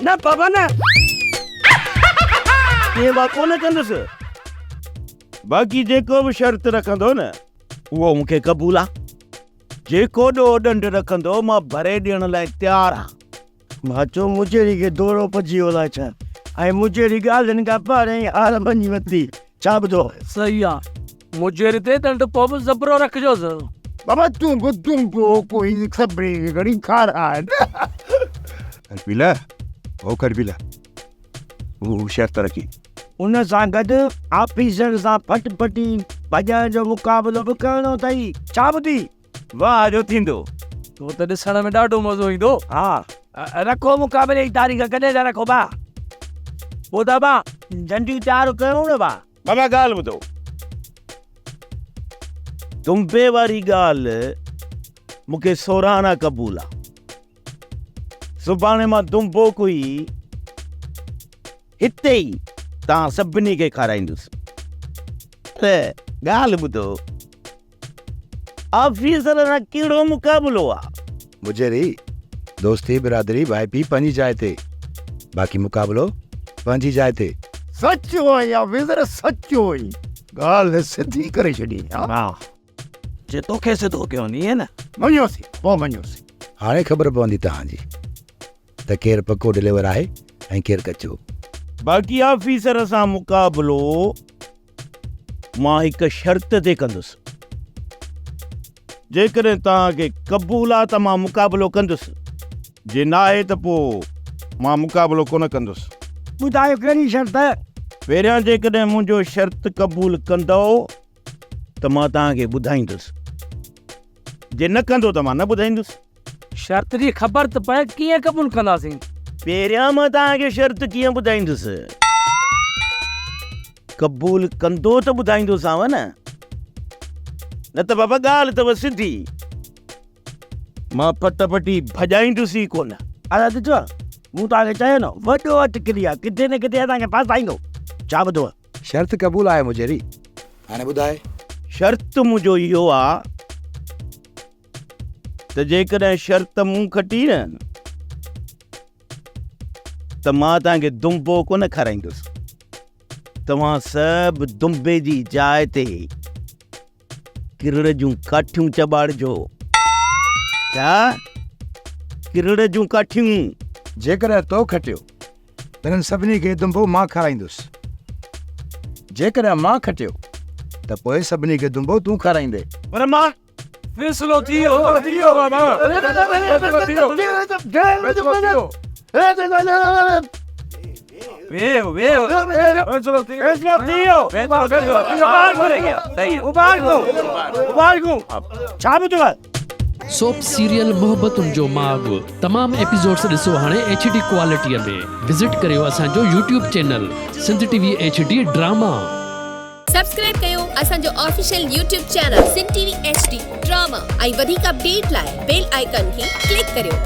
نه بابا نه. ائين مان ڪونه ڪندس. باقي جيڪو به شرط رکندو نه اهو مون کي قبول آ. جيڪو ڏوهه ڏنڊ رکندو مان ڀري ڏيڻ لاء تيار آ. مان چيو مجيري کي دورو پئجي ويو الائي ڇا ۽ مجيري ڳالهين کان پهرين ئي هار مڃي ورتي. ڇا ٻڌو؟ صحيح آ. مجيري تي ڏنڊ پوء به زبرو رکجوس. بابا تون به دنبو ڪوئي سڀني کي گهڻي کارائي نه. کرپيلا او کرپيلا هو شرط رکي. ان سان گڏ آفيسر سان ڦٽ ڦٽي ڀڄڻ جو مقابلو به ڪرڻو اٿئي. ڇا ٻڌي؟ واهه جو ٿيندو. تو ته ڏسڻ ۾ ڏاڍو مزو ايندو. ها رکو مقابلي جي تاريخ ڪڏهن ٿا رکو ڀا؟ پوء ته ڀا جهنڊيون تيار ڪيون نه ڀا. بابا ڳالهه ٻڌو. دنبي واري ڳالهه مون کي سورانا قبول آ. سڀاڻي مان دنبو ڪوئي هتي ئي توهان سڀني کي کارائيندس. پر ڳالهه ٻڌو. آفيسر سان ڪهڙو مقابلو آ؟ مجيري، دوستي، برادري، ڀائپي پنهنجي جاء تي، باقي مقابلو پنهنجي جاء تي. سچ آهين آفيسر سچ آهين. ڳالهه سڌي ڪري ڇڏي ها. جي توکي سڌو ڪيو ني نه. مڃيوسين پوء مڃيوسين. هاڻي خبر پوندي توهان جي ته ڪير پڪو ڊليور آهي ۽ ڪير ڪچو. باقي آفيسر سان مقابلو مان هڪ شرط تي ڪندس. جيڪڏهن توهان کي قبول آ ته مان مقابلو ڪندس، جي ناهي ته پوء مان مقابلو ڪونه ڪندس. ٻڌايو ڪهڙي شرط؟ پهريان جيڪڏهن منهنجو شرط قبول ڪندؤ ته مان توهان کي ٻڌائيندس، جي نه ڪندو ته مان نه ٻڌائيندس. شرط جي خبر ته پئي ڪيئن قبول ڪنداسين؟ پهريان مان توهان کي شرط ڪيئن ٻڌائيندس؟ قبول ڪندو ته ٻڌائيندوسانو نه. نه ته بابا ڳالهه اٿو سڌي. مان پٽ پٽي ڀڄائيندس ئي ڪونه. ادا ڏٺو مون توهان کي چيو نه وڏو اٽڪلي آ ڪٿي نه ڪٿي اسان کي ڦاسائيندو. ڇا ٻڌو؟ شرط قبول آهي مجيري. هاڻي ٻڌاء. شرط منهنجو اهو آ ته جيڪڏهن شرط مون کٽي نه ته مان توهان کي دنبو ڪونه کارائيندس. توهان سڀ دنبي جي جاء تي ڪرڙ جون ڪاٺيون چٻاڙجو. ڇا؟ ڪرڙ جون ڪاٺيون؟ جيڪڏهن تو کٽيو ته انهن سڀني کي دنبو مان کارائيندس. جيڪڏهن مان کٽيو ته پوء سڀني کي دنبو تون کارائيندين. پر مان فيصلو ٿي ويو. ويهه ويهه فيصلو ٿي ويو. ڇا ٻڌو؟ سوپ سيريل محبتن جو ماڳ تمام ايپيسوڊس ڏسو هاڻي ايڇ ڊي ڪوالٽي ۾ وزٽ ڪريو اسان جو YouTube channel Sindh T V H D drama. Subscribe ڪيو اسان جو official YouTube channel Sindh T V H D drama ۽ وڌيڪ اپڊيٽ لاء بيل آئيڪان کي ڪلڪ ڪريو.